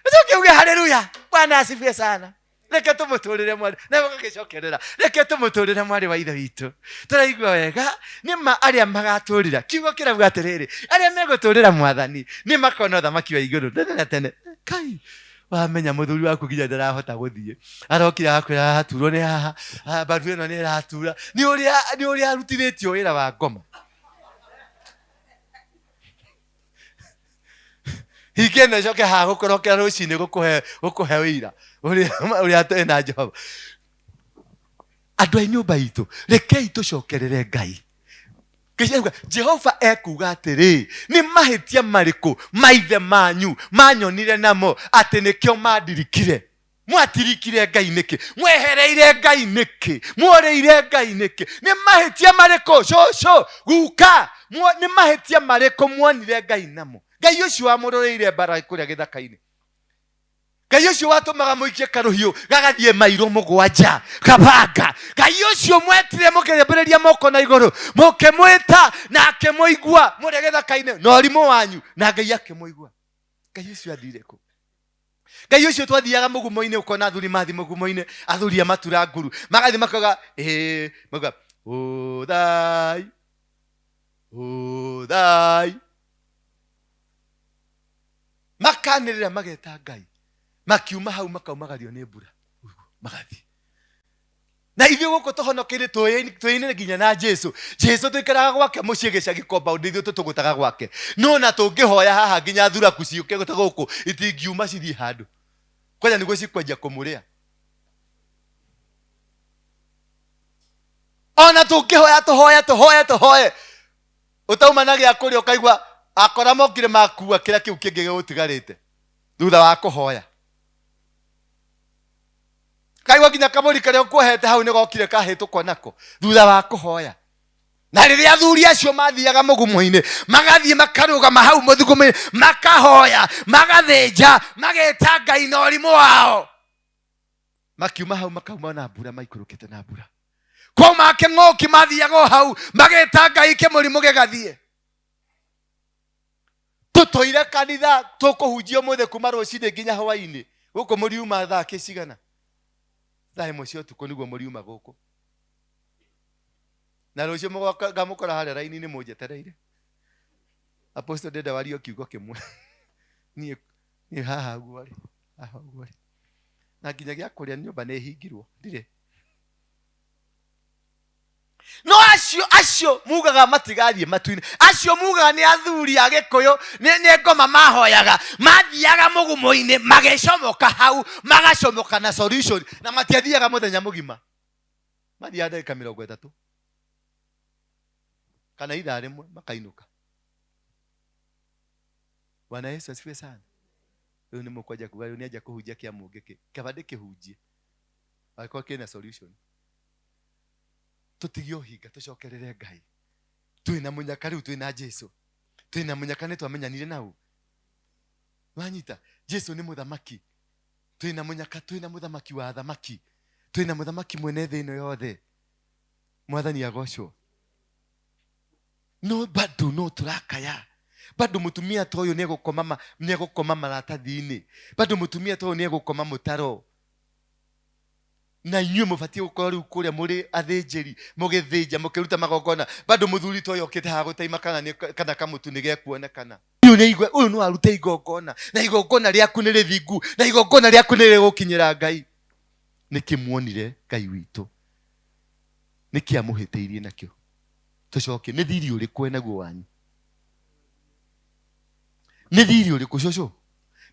Ũcoke uge haleluya, Bwana asifiwe sana. Reke tũmũtũrĩre mwarĩ, na ũgagĩcokerera, reke tũmũtũrĩre mwarĩ wa ithe witũ. Tũraigua wega, nĩ ma arĩa magatũrĩra. Kiugo kĩrauga atĩrĩrĩ, arĩa megũtũrĩra mwathani nĩ makona ũthamaki wa igũrũ tene na tene. Kai, wamenya mũthuri waku nginya ndarahota gũthiĩ, arokire agakwĩra araturwo nĩ haha, mbaru ĩno nĩ ĩratura, nĩ ũrĩa arutithĩtio wĩra wa ngoma. Hinge ĩno ĩcoke haha gũkũrokera rũcinĩ gũkũhe ũira ũrĩa twĩ na Jehova. Andũ a nyũmba itũ, rekei tũcokerere Ngai. Jehova ekuga atĩrĩ, nĩ mahĩtia marĩkũ maithe manyu manyonire namo atĩ nĩkĩo mandirikire? Mwatirikire Ngai nĩkĩ? Mwehereire Ngai nĩkĩ? Mworĩire Ngai nĩkĩ? Nĩ mahĩtia marĩkũ cũcũ guka, nĩ mahĩtia marĩkũ muonire Ngai namo? Ngai ũcio wamũroreire mbara kũrĩa gĩthaka-inĩ, Ngai ũcio watũmaga mũikie karũhiũ gagathiĩ mairo mũgwanja kabanga, Ngai ũcio mwetire mũkĩambĩrĩria moko na igũrũ mũkĩmwĩta na akĩmũigua mũrĩ gĩthaka-inĩ na ũrimũ wanyu, na Ngai akĩmũigua. Ngai ũcio athire kũ? Ngai ũcio twathiaga mũgumo-inĩ, ũkona athuri mathi mũgumo-inĩ, athuri a matura nguru magathiĩ makauga, makauga ũthai ũthai, makanĩrĩra mageta Ngai, makiuma hau makaumagario nĩ mbura magathiĩ. Na ithuĩ gũkũ tũhonokeire twĩinĩre nginya na Jesu. Jesu tũikaraga gwake mũciĩ gĩcagi compound, ithuĩ tũtũgũtaga gwake. No na tũngĩhoya haha nginya thuraku ciũke ta gũkũ itingiuma cithiĩ handũ, kwanja nĩguo cikwanjia kũmũrĩa. Ona tũngĩhoya tũhoye tũhoye tũhoye, ũtauma na gĩa kũrĩa ũkaigua akora mokire makua kĩrĩa kĩu kĩngĩ gĩgũtigarĩte thutha wa kũhoya. Kaigua nginya kabũri karĩa ũkuohete hau nĩgokire kahĩtũkwo nako thutha wa kũhoya. Na rĩrĩa athuri acio mathiaga mũgumo-inĩ, magathiĩ makarũgama hau mũthugumo-inĩ, makahoya, magathĩnja, mageta Ngai na ũrimũ wao, makiuma hau makauma na mbura, maikũrũkĩte na mbura. Kwauma kĩng'ũki mathiaga o hau mageta Ngai, kĩmũrimũ gĩgathiĩ. Tũtũire kanitha tũkũhunjia ũmũthĩ kuma rũcinĩ nginya hwainĩ. Gũkũ mũriuma thaa kĩ cigana? Thaa ĩmwe cia ũtukũ nĩguo mũriuma gũkũ. Na rũciũ ngamũkora harĩa raini-inĩ mũnjetereire. Apostle ndĩrenda warie o kiugo kĩmwe. Niĩ niĩ haha ũguo rĩ, haha ũguo rĩ, na nginya gĩa kũrĩa nyũmba nĩ hingirwo ndirĩ. No acio acio mugaga matigathiĩ matu-inĩ, acio mugaga nĩ athuri a gĩkũyũ, nĩ ngoma mahoyaga, mathiaga mũgumo-inĩ magĩcomoka hau, magacomoka na solution, na matiathiaga mũthenya mũgima, mathiaga ndagĩka 30 kana ithaa rĩmwe makainũka. Bwana Yesu asifiwe sana. Rĩu nĩ mũkwanja kuga rĩu nĩanjia kũhunjia kĩa mũngĩkĩ, kaba ndĩkĩhunjie angĩkorwo kĩna solution. Tũtige ũhinga, tũcokerere Ngai. Twĩna mũnyaka rĩu, twĩna Jesu, twĩna mũnyaka, nĩ twamenyanire nau. Wanyita, Jesu nĩ mũthamaki. Twĩna mũnyaka, twĩna mũthamaki wa athamaki, twĩna mũthamaki mwene thĩ ĩno yothe. Mwathani agocwo. No bado no tũrakaya, bado mũtumia ta ũyũ nĩegũkoma maratathi-inĩ, bado mũtumia ta ũyũ nĩegũkoma mũtaro. Na inyuĩ mũbatiĩ gũkorwo rĩu kũrĩa mũrĩ athĩnjĩri, mũgĩthĩnja, mũkĩruta magongona, bado mũthuri ta ũyũ okĩte haha gũtaima kana kamũtu nĩ gekuonekana. Ũyũ nĩ igwe, ũyũ no arute igongona, na igongona rĩaku nĩ rĩthingu, na igongona rĩaku nĩ rĩgũkinyĩra Ngai. Nĩkĩ muonire Ngai witũ? Nĩkĩ amũhĩtĩirie nakĩo? Tũcoke, nĩ thiri ũrĩkũ enaguo wanyu? Nĩ thiri ũrĩkũ cũcũ?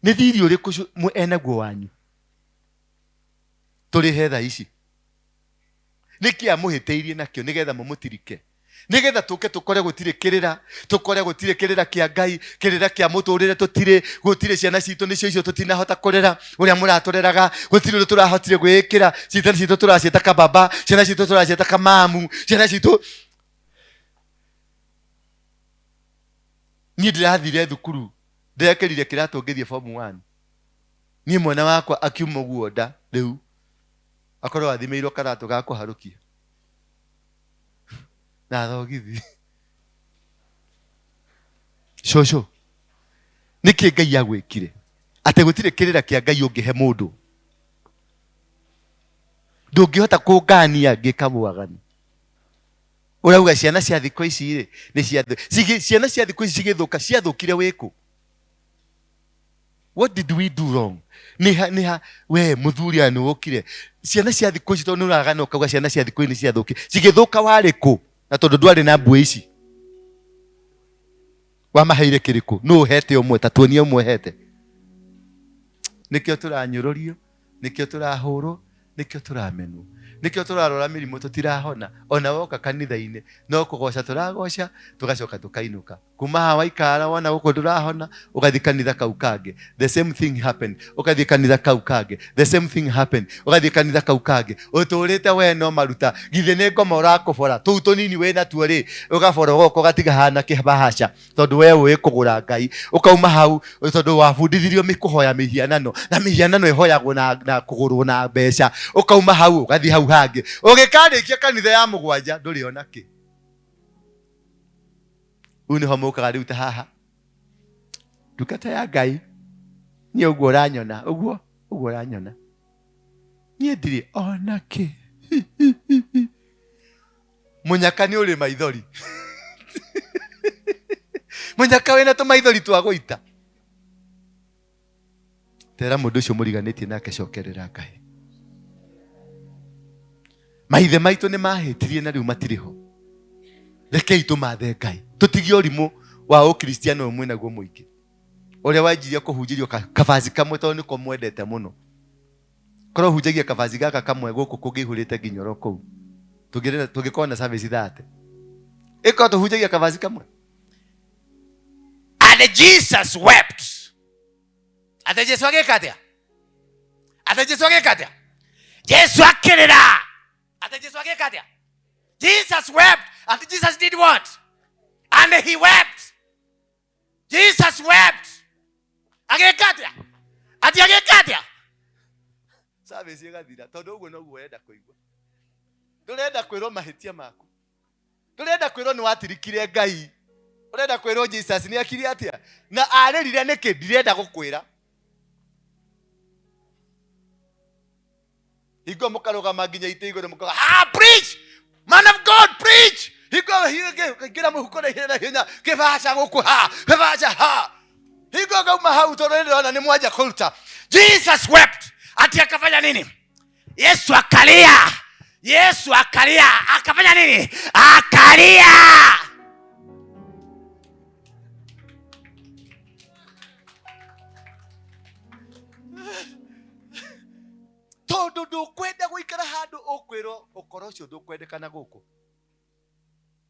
Nĩ thiri ũrĩkũ enaguo wanyu? Tũrĩhe thaa ici. Nĩkĩ amũhĩtĩirie nakĩo nĩgetha mũmũtirike? Nĩgetha tũke tũkore gũtirĩ kĩrĩra, tũkore gũtirĩ kĩrĩra kĩa Ngai, kĩrĩra kĩa mũtũrĩre tũtirĩ, gũtirĩ ciana citũ nĩcio icio tũtinahota kũrera ũrĩa mũratũreraga, gũtirĩ ũndũ tũrahotire gwĩkĩra, ciana citũ tũraciĩta kababa, ciana citũ tũraciĩta kamamu, ciana citũ. Niĩ ndĩrathire thukuru, ndĩrekĩrire kĩratũ ngĩthiĩ form 1. Niĩ mwana wakwa akiuma ũguo nda rĩu akorwo athimĩirwo karatũ ga kũharũkia na thogithi. Cũcũ, nĩkĩ Ngai agwĩkire atĩ gũtirĩ kĩrĩra kĩa Ngai ũngĩhe mũndũ? Ndũngĩhota kũngania ngĩka waganu. Ũrauga ciana cia thikũ ici rĩ, nĩ cia ciana cia thikũ ici cigĩthũka, ciathũkire wĩkũ? What did we do wrong? Nĩ ha we mũthuri aya nĩ wokire. Ciana cia thikũ ici tondũ nĩ ũragana ũkauga ciana cia thikũ ici nĩ ciathũkire. Cigĩthũka warĩ kũ? Na tondũ ndwarĩ na mbuĩ ici. Wamaheire kĩrĩkũ? Nũ ũhete ũmwe? Ta tuonie ũmwe ũhete. Nĩkĩo tũranyũrũrio, nĩkĩo tũrahũrwo, nĩkĩo tũramenwo, nĩkĩo tũrarora mĩrimũ tũtirahona. Ona woka kanitha-inĩ no kũgoca tũragoca, tũgacoka tũkainũka. Kuma haha waikara wona gũkũ ndũrahona, ũgathiĩ kanitha kau kangĩ, the same thing happened. Ũgathiĩ kanitha kau kangĩ, the same thing happened. Ũgathiĩ kanitha kau kangĩ. Ũtũrĩte we no maruta, githĩ nĩ ngoma ũrakũbora tũu tũnini wĩ natuo rĩ, ũgabora ũgoka ũgatiga hana kĩbahaca, tondũ we ũĩ kũgũra Ngai. Ũkauma hau tondũ wabundithirio kũhoya mĩhianano, na mĩhianano ĩhoyagwo na kũgũrwo na mbeca. Ũkauma hau ũgathiĩ hau hangĩ, ũgĩkarĩkia kanitha ya mũgwanja ndũrĩ ona kĩ. Rĩu nĩho mũkaga rĩu ta haha, ndungata ya Ngai, niĩ ũguo ũranyona, ũguo ũguo ũranyona, niĩ ndirĩ ona kĩ. Mũnyaka nĩ ũrĩ maithori. Mũnyaka wĩna tũmaithori twa gũita. Tera mũndũ ũcio mũriganĩtie nake, cokerera Ngai. Maithe maitũ nĩ mahĩtirie na rĩu matirĩ ho. Rekei tũmathe Ngai, tũtige ũrimũ wa ũkristiano ũyũ mwĩnaguo mũingĩ, ũrĩa wanjirie kũhunjĩrio kabaci kamwe tondũ nĩko mwendete mũno. Korwo hunjagia kabaci gaka kamwe gũkũ kũngĩihũrĩte nginya oro kũu, tũngĩkorwo na service thate. Ĩkorwo tũhunjagia kabaci kamwe. And Jesus wept. Ate Jesu agĩka atĩa? Ate Jesu agĩka atĩa? Jesu akĩrĩra. Ate Jesu agĩka atĩa? Jesus wept. And Jesus did what? And he wept. Jesus wept. Agĩka atĩa? Ati agĩka atĩa? Service ĩgathira tondũ ũguo noguo ũrenda kũigua. Ndũrenda kwĩrwo mahĩtia maku. Ndũrenda kwĩrwo nĩ watirikire Ngai. Ũrenda kwĩrwo Jesus nĩ akire atĩa? Na arĩrire nĩkĩ? Ndirenda gũkwĩra. Hingo mũkarũgama nginya itĩ igũrũ mũkauga, ha, preach! Man of God, preach! Hingo ingĩra mũhuko na ihenya na ihenya, kĩbaca gũkũ ha, kĩbaca ha. Hingo ngauma hau tondũ nĩ ndĩrona nĩ mwanja kũruta. Jesus wept. Ati akafanya nini? Yesu akalia. Yesu akalia. Akafanya nini? Akalia. Tondũ ndũkwenda gũikara handũ ũkwĩrwo ũkoro ũcio ndũkwendekana gũkũ.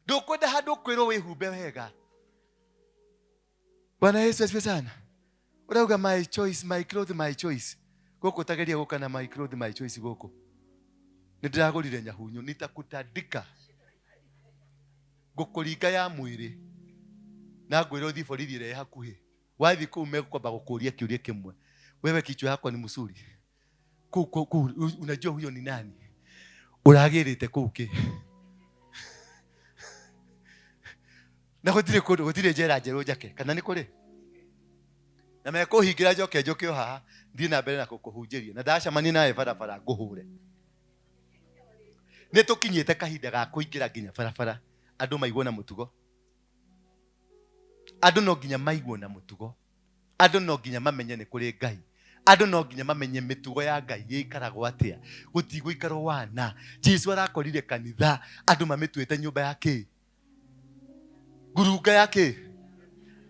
Ndũkwenda handũ ũkwĩrwo wĩhumbe wega. Bwana Yesu asifiwe sana. Urauga my choice, my cloth, my choice. Gũkũ tageria gũka na my cloth, my choice gũkũ. Nĩ ndĩragũrire nyahunyu, nitakutandika. Ngũkũringa ya mwĩrĩ. Na ngwĩre ũthiĩ borithi ĩrĩa ĩ hakuhĩ. Wathiĩ kũu mekwamba gũkũria kĩũria kĩmwe. Wewe kichwa yako ni mzuri. Kũu kũu kũu unajua huyo ni nani? Ũragĩrĩte kũu kĩ? Na gũtirĩ kũndũ, gũtirĩ njera njerũ njake, kana nĩ kũrĩ? Na mekũhingĩra njoke njũke o haha thiĩ na mbere na gũkũhunjĩria, na ndacemania nawe barabara ngũhũre. Nĩ tũkinyĩte kahinda ga kũingĩra nginya barabara, andũ maigwo na mũtugo. Andũ no nginya maigwo na mũtugo. Andũ no nginya mamenye nĩ kũrĩ Ngai. Andũ no nginya mamenye mĩtugo ya Ngai ĩikaragwo atĩa. Gũtigũikarwo wana. Jesu arakorire kanitha andũ mamĩtuĩte nyũmba ya kĩ? Ngurunga ya kĩ?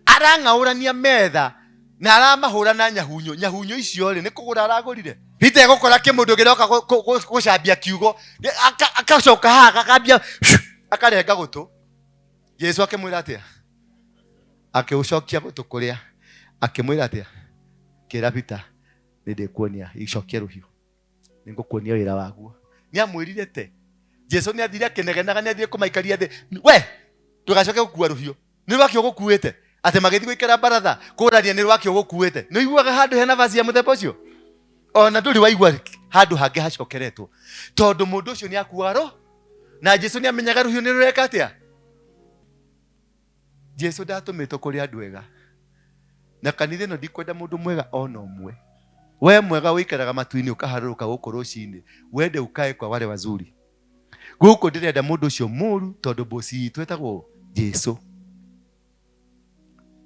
Arang'aũrania metha na aramahũra na nyahunyo. Nyahunyo icio rĩ, nĩ kũgũra aragũrire. Peter egũkora kĩmũndũ kĩroka gũcambia kiugo, akacoka haha agakambia, akarenga gũtũ. Jesu akĩmwĩra atĩa? Akĩũcokia gũtũ kũrĩa, akĩmwĩra atĩa? Kĩra Peter, nĩ ndĩkuonia, icokie rũhiũ. Nĩ ngũkuonia wĩra waguo. Nĩ amwĩrire te. Jesu nĩ athire akĩnegenaga, nĩ athire kũmaikaria thĩ. We, ndũgacoke gũkua rũhiũ. Nĩ rwakĩ ũgũkuĩte? Atĩ magĩthiĩ gũikara baratha, kũrania nĩ rwakĩ ũgũkuĩte. Nĩ ũiguaga handũ hena vaci ya mũthemba ũcio? Ona ndũrĩ waigua handũ hangĩ hacokeretwo. Tondũ mũndũ ũcio nĩ akuaga roho. Na Jesu nĩ amenyaga rũhiũ nĩ rũreka atĩa? Jesu ndatũmĩtwo kũrĩ andũ ega. Na kanitha ĩno ndikwenda mũndũ mwega ona ũmwe. We mwega ũikaraga matu-inĩ ũkaharũrũka gũkũ rũcinĩ, wende ukae kwa wale wazuri. Gũkũ ndĩrenda mũndũ ũcio mũru tondũ bosi itũ etagwo Jesu.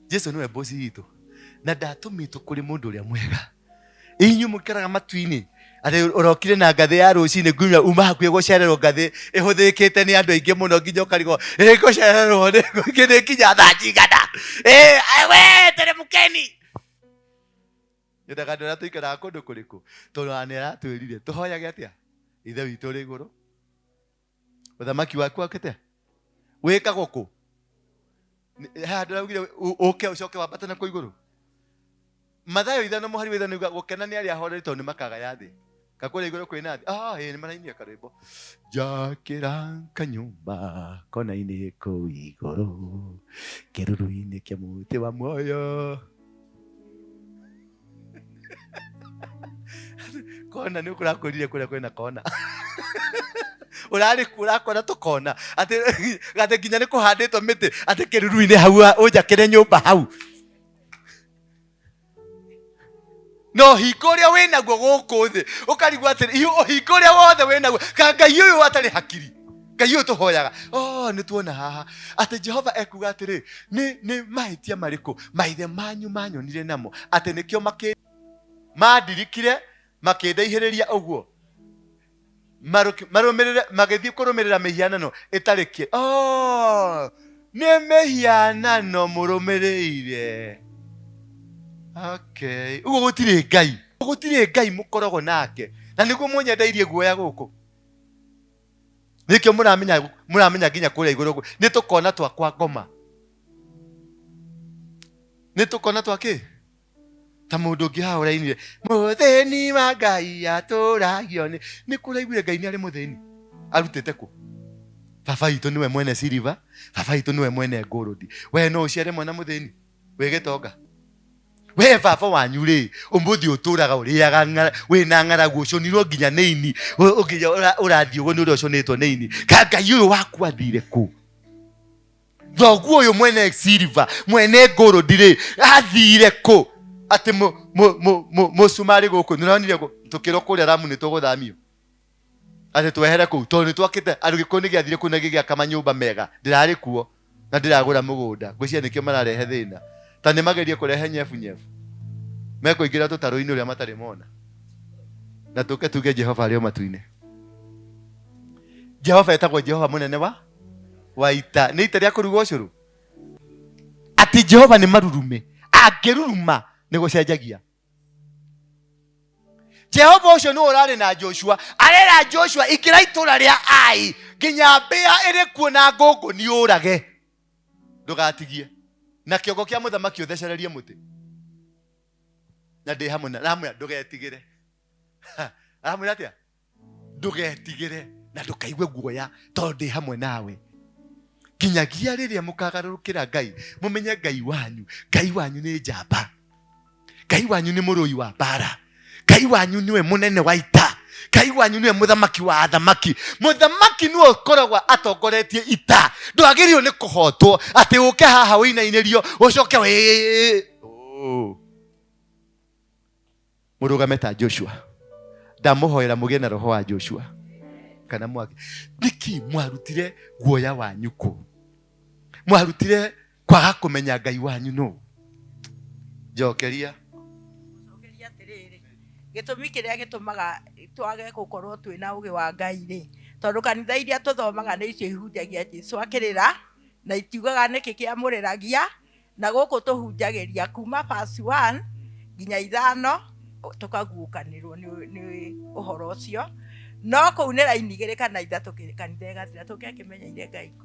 Jesu nĩwe bosi witũ. Na ndatũmĩtwo kũrĩ mũndũ ũrĩa mwega. Inyuĩ mũikaraga matu-inĩ, atĩ ũrokire na ngathĩ ya rũcinĩ nginya uma hakuhĩ gũcererwo ngathĩ ĩhũthĩkĩte nĩ andũ aingĩ mũno nginya ũkarigwo ĩ gũcererwo nĩ nginya thaa njigana. Ĩ, we teremkeni. Nyendaga andũ arĩa tũikaraga kũndũ kũrĩkũ, tondũ ona nĩ aratwĩrire tũhoyage atĩa? Ithe witũ ũrĩ igũrũ, ũthamaki waku wakĩte wĩkagwo kũ? He handũ araugire ũke ũcoke wambate na kũ igũrũ. Mathayo ithano mũhari wa ithano yuga gũkena nĩ arĩa ahoreri tondũ nĩ makagaya thĩ. Kakũrĩa igũrũ kwĩna thĩ. Ah, ĩĩ nĩ marainire karwĩmbo. Njakĩra kanyũmba kona-inĩ kũu igũrũ, kĩruru-inĩ kĩa mũtĩ wa muoyo. Kona nĩ ũkũrakũrire kũrĩa kwĩna kona. Ũrarĩ kuo ũrakora tũkona atĩ atĩ nginya nĩ kũhandĩtwo mĩtĩ atĩ kĩruru-inĩ hau ũnjakĩre nyũmba hau. Na ũhingo ũrĩa wĩnaguo gũkũ thĩ ũkarigwo atĩrĩ, ũhingo ũrĩa wothe wĩnaguo, ka Ngai ũyũ atarĩ hakiri, Ngai ũyũ tũhoyaga. Oh, nĩ tuona haha atĩ Jehova ekuga atĩrĩ, nĩ mahĩtia marĩkũ maithe manyu manyonire namo atĩ nĩkĩo mandirikire makĩndaihĩrĩria ũguo marũmĩrĩre magĩthiĩ kũrũmĩrĩra mĩhianano ĩtarĩ kĩ. Oh, nĩ mĩhianano mũrũmĩrĩire. Okay, ũguo gũtirĩ Ngai, gũtirĩ Ngai mũkoragwo nake, na nĩguo mũnyendeirie guoya gũkũ. Nĩkĩo mũramenya nginya kũrĩa igũrũ nĩ tũkona twa kwa ngoma, nĩ tũkona twa kĩ? Ta mũndũ ũngĩ haha ũrainire mũthĩni wa Ngai atũragio nĩ, nĩ kũraiguire Ngai nĩ arĩ mũthĩni, arutĩte kũ? Baba witũ nĩwe mwene silver, baba witũ nĩwe mwene gold. We no ũciare mwana mũthĩni wĩ gĩtonga? We baba wanyu rĩ, ũmũthĩ ũtũraga ũrĩaga wĩna ng'aragu, ũcũnirwo nginya nĩ ini, nginya ũrathiĩ ũguo nĩ ũrĩa ũcũnĩtwo nĩ ini. Ka Ngai ũyũ waku athire kũ? Thoguo ũyũ mwene silver, mwene gold rĩ, athire kũ? Atĩ mũcumarĩ gũkũ, nĩ ũronire tũkĩrwo kũrĩa Ramu nĩ tũgũthamio. Atĩ twehere kũu, tondũ nĩ twakĩte, andũ Gĩkũyũ nĩ gĩathire kũu na gĩgĩaka manyũmba mega. Ndĩrarĩ kuo na ndĩragũra mũgũnda. Ngwĩciria nĩkĩo mararehe thĩna. Ta nĩ magerie kũrehe nyebu nyebu. Mekũingĩra tũtarũ-inĩ ũrĩa matarĩ mona. Na tũke tuge Jehova arĩ o matu-inĩ. Jehova etagwo Jehova mũnene wa wa ita. Nĩ ita rĩa kũruga ũcũrũ. Atĩ Jehova nĩ marurume. Angĩruruma nĩ gũcenjagia. Jehova ũcio nĩwe ũrarĩ na Joshua. Arera Joshua ingĩra itũra rĩa Ai nginya mbĩa ĩrĩ kuo na ngũngũ nĩ ũrage. Ndũgatigie. Na kĩongo kĩa mũthamaki ũthecererie mũtĩ. Na ndĩ hamwe na aramwĩra ndũgetigĩre. Aramwĩra atĩa? Ndũgetigĩre na ndũkaigue guoya tondũ ndĩ hamwe nawe. Nginyagia rĩrĩa mũkagarũrũkĩra Ngai, mũmenye Ngai wanyu. Ngai wanyu nĩ njamba. Ngai wanyu nĩ mũrũi wa mbara. Ngai wanyu nĩwe mũnene wa ita. Ngai wanyu nĩwe mũthamaki wa athamaki. Mũthamaki nĩwe ũkoragwo atongoretie ita. Ndwagĩrĩirwo nĩ kũhotwo atĩ ũke haha ũinainĩrio ũcoke wĩ mũrũgame ta Joshua. Ndamũhoera mũgĩe na roho wa Joshua. Kana mwake. Nĩkĩ mwarutire guoya wanyu kũ? Mwarutire kwaga kũmenya Ngai wanyu nũ? Njokeria. Gũcokeria atĩrĩrĩ, gĩtũmi kĩrĩa gĩtũmaga twage gũkorwo twĩna ũgĩ wa Ngai rĩ, tondũ kanitha iria tũthomaga nĩ icio ihunjagia Jesu akĩrĩra, na itiugaga nĩkĩ kĩamũrĩragia, na gũkũ tũhunjagĩria kuma verse 1 nginya ithano tũkaguũkanĩrwo nĩ ũhoro ũcio, no kũu nĩ raini igĩrĩ kana ithatũ kanitha ĩgathira, tũngĩakĩmenyeire Ngai kũ?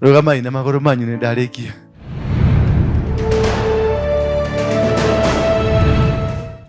Rũgamai na magũrũ manyu nĩ ndarĩkia.